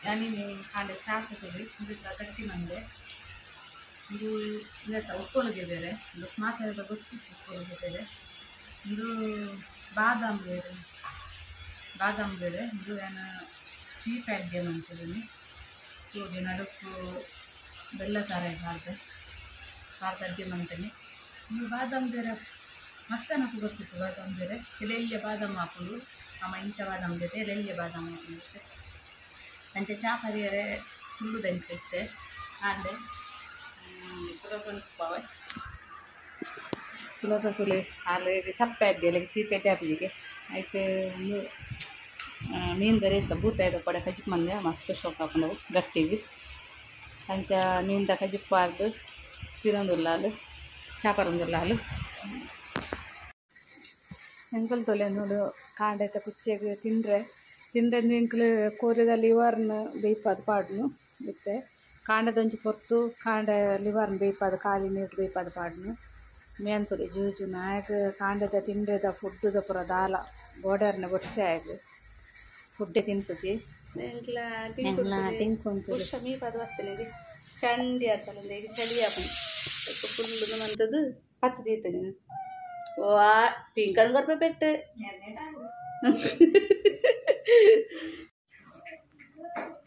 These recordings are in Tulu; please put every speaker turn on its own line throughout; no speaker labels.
ಯಾನಿನಿ ಕಾಂಡೆ ಚಾಕುತದೆ ಇಂದೆತ ಗಟ್ಟಿ ಮಂದೆ ಇಂದು ಇಂದೆತ ಉಪ್ಪೊಲುಗೆ ಬೇರೆ ಇಂದು ಮಾತೆರೆದ ಗೊತ್ತಿತ್ತು ಉಪ್ಪೊಲುಗೆ ಬೇರೆ ಇಂದು ಬಾದಾಮ್ ಬೇರೆ ಬಾದಾಮ್ ಬೇರೆ ಇಂದು ಯಾನ ಚೀಪ್ ಅಡ್ಗೆ ಮಂತಿದ್ದೀನಿ ಹೋಗಿ ನಡುಕು ಬೆಲ್ಲ ತಾರೆ ಪಾಡ್ದೆ ಪಾಡ್ದು ಅಡ್ಗೆ ಮಂತೇನೆ ಇಂದು ಬಾದಾಮ್ ಬೇರೆ ಮಸ್ತ್ ಗೊತ್ತಿತ್ತು ಬಾದಾಮ್ ಬೇರೆ ಎಲೆಲ್ಯ ಬಾದಾಮ್ ಹಾಕೊಂಡು ಅಮ್ಮ ಇಂಚ ಬಾದಾಮ್ ಬೇರೆ ಎಲೆಲ್ಯ ಬಾದಾಮ್ ಹಾಕೊಂಡು ಅಂಚೆ ಚಾ ಪರಿಯರೆ ಕುಲ್ಲುದಂಚ ಇತ್ತೆ ಆಂಡೆ ಸುಲಭ ಪಾವೆ ಸುಲಭ ತುಲೆ ಹಾಲು ಚಪ್ಪೆ ಅಡ್ಡಿ ಅಲ್ಲಿಗೆ ಚೀಪೆ ಅಡ್ಡಿ ಆಪಿಗೆ ಐತೆ ಒಂದು ಮೀನ್ದ ರೇಸ ಬೂತಾಯ್ದ ಪಡೆ ಕಜಿಪ್ ಮಂದೆ ಮಸ್ತ್ ಶೋಕ್ ಹಾಕೊಂಡು ಗಟ್ಟಿಗೆ ಅಂಚ ಮೀನ್ದ ಕಜಿಪ್ ಪಾರ್ದು ತಿರೊಂದುಲ್ಲಾಲು ಚಾಪರೊಂದುಲ್ಲಾಲು ಎಂಕುಲು ತೊಲೆ ನೋಡು ಕಾಂಡೈತ ಕುಚ್ಚೆಗ್ ತಿಂದರೆ ತಿಂದ್ರೆ ಎಂಕುಲು ಕೋರಿದ ಲಿವರ್ನ ಬೇಯ್ಪಾದ್ ಪಾಡ್ನು ಇತ್ತೆ ಕಾಂಡದೊಂಜಿ ಪೊರ್ತು ಕಾಂಡ ಲಿವರ್ನ ಬೇಯ್ಪಾದ್ ಖಾಲಿ ನೀರು ಬೇಯ್ಪಾದ್ ಪಾಡ್ನು ಮೇನ್ ತುಲೆ ಜೂಜುನ ಆಯಗ್ ಕಾಂಡದ ತಿಂಡೆದ ಫುಡ್ಡುದ ಪೂರ ದಾಲ ಬೋರ್ಡರ್ನ ಬೊಡ್ಸೆ ಆಯಗ್ ಫುಡ್ಡೆ ತಿನ್ಪುಜಿ
ತಿಂಕು
ಮೀಪಾದ ಬರ್ತೇನೆ ಚಂಡಿ ಆರ್ತಲ್ಲ ಈಗ ಚಳಿ ಆಪುಂಡು ಫುಲ್ಲು ಮಂತದ್ದು ಪತ್ತು ದೀತೇನೆ ವಾ ಪಿಂಕನ್ ಕೊರ್ಪೆ ಪೆಟ್ಟು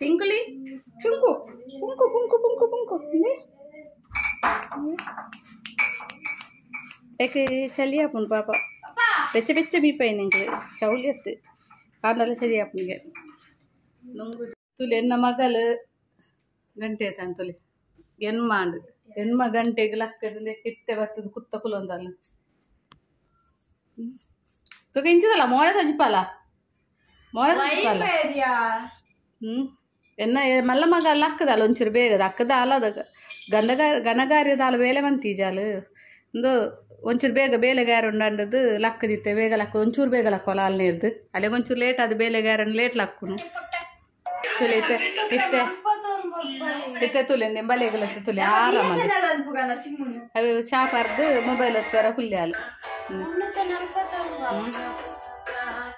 ಟಿಂಕುಲಿ ಪುಂಕು ಪುಂಕು ಪುಂಕು ಪುಂಕು ಪುಂಕು ಏಕೆ ಚಳಿ ಆಪುಂಡು ಪಾಪ ಬೆಚ್ಚ ಬೆಚ್ಚ ಮೀಪಾಯಿನ ಎಂಕ್ಲು ಚೌಲಿ ಅತ್ತು ಕಾಂಡಲ ಚಳಿ ಆಪುನಿಗೆ ನುಂಗು ತುಲೆ ಎನ್ನ ಮಗಲು ಗಂಟೆ ಆಯ್ತು ತುಲೆ ಎನ್ಮ ಅಂದ್ ಎನ್ಮ ಗಂಟೆಗೆ ಲಕ್ಕದಿಂದ ಇತ್ತೆ ಬರ್ತದೆ ಕುತ್ತ ಕುಲೊಂದಲ್ಲ ತುಕ ಇಂಚದಲ್ಲ ಮೋನೆ ತಜ್ಪಾಲ ಮೋನೆ ತಜ್ಪಾಲ ಎನ್ನ ಮಲ್ಲ ಮಗ ಲಕ್ಕದಲ್ಲ ಒಂಚೂರು ಬೇಗ ಅಕ್ಕದ ಅಲ್ಲದ ಗಂಧಗ ಗನಗಾರ್ಯದಾಲ ಬೇಲೆ ಮಂತೀಜಾಲು ಒಂದು ಒಂಚೂರು ಬೇಗ ಬೇಲೆಗಾರ ಉಂಡಂಡದು ಲಕ್ಕದಿತ್ತೆ ಬೇಗ ಲಕ್ಕ ಒಂಚೂರು ಬೇಗ ಲಕ್ಕೋಲ ಅಲ್ನೇರ್ದು ಅಲ್ಲಿಗೆ ಒಂಚೂರು ಲೇಟ್ ಅದು ಬೇಲೆಗಾರನ್ ಲೇಟ್ ಲಕ್ಕುನು ತುಲೆ ಇತ್ತೆ ಇತ್ತೆ ಇತ್ತೆ ತುಲೆ ನಿಂಬಲೆಗಲತ್ತೆ ತುಲೆ ಆರಾಮ ಅವು ಚಾ ಪರ್ದು ಮೊಬೈಲ್ ಹೊತ್ತಾರ ಕುಲ್ಯಾಲು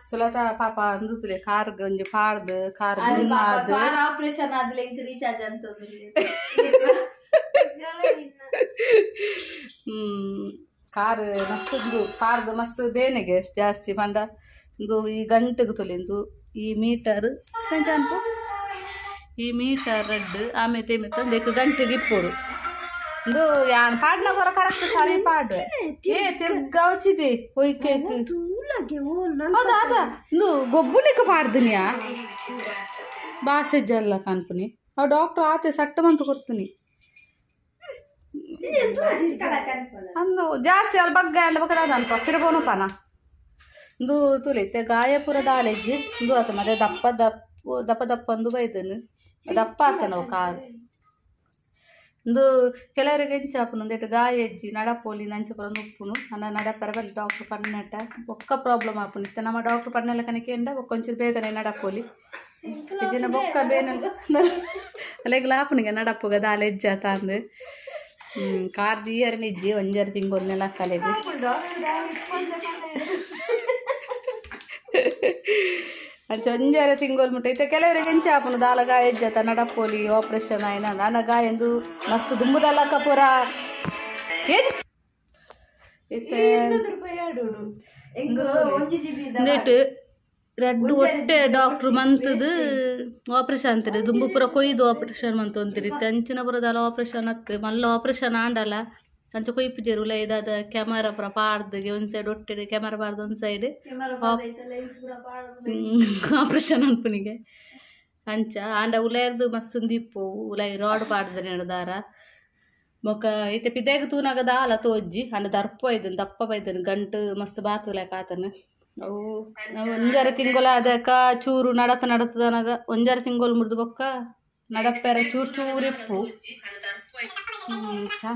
ಸುಲತ ಪಾಪ ಅಂದು ತುಲೆ ಕಾರ್ ಒಂಜಿ ಪಾಡ್ದು ಕಾರ್
ಆಪರೇಷನ್ ಆದ್ಲೆ ರೀಚಾರ್ಜ್ ಅಂತ
ಕಾರ್ ಮಸ್ತ್ ಇಂದು ಕಾರ್ದು ಮಸ್ತ್ ಬೇನೆಗೆ ಜಾಸ್ತಿ ಪಂಡ ಇಂದು ಈ ಗಂಟೆಗೆ ತುಲೆ ಇಂದು ಈ ಮೀಟರ್ ಅನ್ಪು ಈ ಮೀಟರ್ ರೆಡ್ ಆಮೇಲೆ ತೇಮಿತ್ತು ಒಂದೇಕು ಗಂಟೆಗೆ ಇಪ್ಪೋಡು ಇಂದು ಯಾನ್ ಪಾಡ್ನಗೊರ ಕರೆಕ್ಟ್ ಸಾರಿ ಪಾಡ್ವೆ ಏ ತಿರ್ಗಾವಚಿದೆ ಒಯ್ ಕೇಕ್ ಹೌದಾ ಅದ ಇಂದು ಗೊಬ್ಬುನಿಕ ಪಾಡ್ದಿನಿಯಾ ಬಾಸೆ ಜಲ್ಲ ಕಾನ್ಪುನಿ ಅವು ಡಾಕ್ಟರ್ ಆತೆ ಸಟ್ಟ ಮಂತು ಕೊಡ್ತೀನಿ ಅಂದು ಜಾಸ್ತಿ ಅಲ್ಲಿ ಬಗ್ಗ ಎಲ್ಲ ಬಕ್ಕದ ಅಲ್ಪ ಪಿರಬೋನು ಪಾನ ಇಂದು ತುಲೆ ಇತ್ತೆ ಗಾಯ ಪೂರ ದಾಲೆಜ್ಜಿ ಇಂದು ಆತ ಮತ್ತೆ ದಪ್ಪ ದಪ್ಪ ದಪ್ಪ ದಪ್ಪ ಅಂದು ಬೈದನು ದಪ್ಪ ಆತ ನಾವು ಕಾರು ಇಂದು ಕೆಲವರಿಗೆ ಎಂಚಾಪುನು ಒಂದೇಟು ಗಾಯ ಎಜ್ಜಿ ನಡಪೋಲಿ ನಂಚ ಪೂರ ಉಪ್ಪುನು ಅನ್ನ ನಡಪರ ಬಲ್ಲಿ ಡಾಕ್ಟ್ರ್ ಪನ್ನಟ ಒಕ್ಕ ಪ್ರಾಬ್ಲಮ್ ಆಪುನು ಇತ್ತೆ ನಮ್ಮ ಡಾಕ್ಟ್ರ್ ಪನ್ನೆಲ್ಲ ಕನಕೆ ಎಂಡ ಬೊಕ್ಕ ಒಂಚೂರು ಬೇಗನೆ ನಡಪೋಲಿ ಇಜ್ಜಿನ ಬೊಕ್ಕ ಬೇನಲ್ಲ ಅಲ್ಲೆಗ್ಲ ಆಪುನಿಗೆ ನಡಪುಗ ದಾಲ ಎಜ್ಜಾತ ಅಂದು ಕಾರ್ ದಿಯರ್ ನಿಜ್ಜಿ ಒಂಜಾರು ತಿಂಗೊಲ್ನೆಲ್ಲ ಕಲೆಗೆ ಅಂಚ ಒಂಜಾರೆ ತಿಂಗೊಲ್ ಮುಟ್ಟ ಇತ್ತೆ ಕೆಲವರಿಗೆ ಎಂಚ ಆಪುನು ದಾಲ ಗಾಯ ಎಜ್ಜಾತ ನಡಪೋಲಿ ಆಪರೇಷನ್ ಆಯ್ನ ನಾನ ಗಾಯ ಎಂದು ಮಸ್ತ್ ದುಂಬುದಲ್ಲಕ್ಕ ಪೂರ ಇತ್ತೆ ರಡ್ಡು ಒಟ್ಟೆ ಡಾಕ್ಟ್ರು ಮಂತದು ಆಪರೇಷನ್ ಅಂತಾರೆ ದುಂಬು ಪೂರ ಕೊಯ್ದು ಆಪರೇಷನ್ ಮಂತು ಅಂತೀರಿ ಅಂಚಿನ ಪೂರ ಆಪರೇಷನ್ ಅತ್ತು ಮಲ್ಲ ಆಪರೇಷನ್ ಆಂಡಲ್ಲ ಅಂಚ ಕೊಯ್ಪು ಜೇರು ಇದಾದ ಕ್ಯಾಮರಾ ಪೂರ ಪಾಡ್ದು ಒಂದು ಸೈಡ್ ಒಟ್ಟೆ ಕ್ಯಾಮರಾ ಪಾಡ್ದು ಒಂದು ಸೈಡ್ ಆಪರೇಷನ್ ಅನ್ಪುನಿಗೆ ಅಂಚ ಆಂಡ ಉಲಾಯ್ದು ಮಸ್ತ್ ದಿಪ್ಪು ಉಲಾಯಿ ರಾಡ್ ಪಾಡ್ದು ದಾರ ಬೊಕ್ಕ ಇತ್ತೆ ಪಿದಾಗ್ ತೂನಾಗ ದಾಲ ತೋಜ್ಜಿ ಅಂಡ ದರ್ಪ ಬೈದನ್ ದಪ್ಪ ಬೈದನ್ ಗಂಟು ಮಸ್ತ್ ಬಾತುಲೆಕ ಆತನ ಅವು ಒಂಜಾರೆ ತಿಂಗೊಲ ಅದಕ್ಕ ಚೂರು ನಡತ ನಡತದನಾಗ ಒಂಜಾರೆ ತಿಂಗೊಲು ಮುಡ್ದು ಬೊಕ್ಕ ನಡಪ್ಪೆರ ಚೂರು ಚೂರು ಇಪ್ಪು. ಚಾ.